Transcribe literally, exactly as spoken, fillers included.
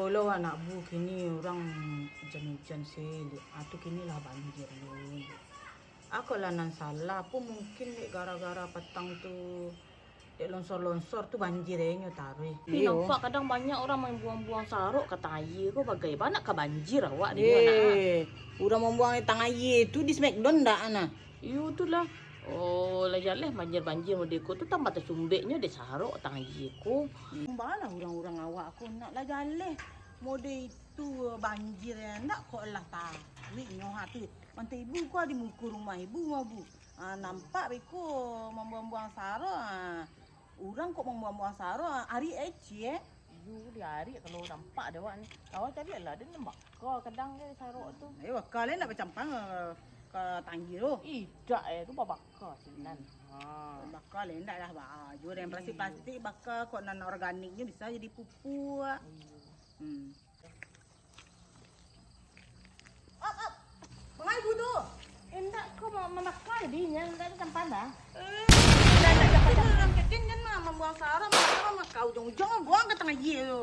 Kalau anak bu, kini urang ujan-ujan sih, ah, tu kini lah banjir lu. Ako lah nan salah, apo mungkin dek gara-gara patang tu, dek lonsor-lonsor tu banjir inyo taruih. Tapi nampak kadang banyak urang mambuang-buang sarok ka tangah aia ko, bagai bana ka banjir awak ni, nak. Eh, urang mambuang tangah aia tu di Smackdown ndak, nah? Iyo tu lah. Oh, lah jaleh banjir-banjir model ko tu tambah tasumbeknyo dek sarok tangah aia ko. Balah urang-urang awak ko nak lah jaleh model itu banjir, ndak kok lah taruih nyo ha tu. Mantah ibu ko di muko rumah ibu mah, Bu. Ah, nampak beko mambuang-buang sarok, ah. Urang kok mambuang-buang sarok, ah. Ari eci, eh. Iyo, di ari kalau nampak dek awak ni. Awak cari lah, dia nampak. Ko kadang ke sarok tu. Eh, baka lai nak bacampang ka, ka tangah aia tu. Idak, eh, tu babaka sinan. Ha. Baka lai ndak lah, ba-, jo dek plastik-plastik baka kok nan organiknyo bisa jadi pupuk. Iyo. Hmm. Op, op. Mangai bu tu? Indak, ko ma-, mambaka jadi, nyo indak ado campang dah. Eh, indak, indak, indak, indak. Urang kecil kan mah mambuang sarok, mah, mah, ka ujuang-ujuang buang ka tangah aia tu.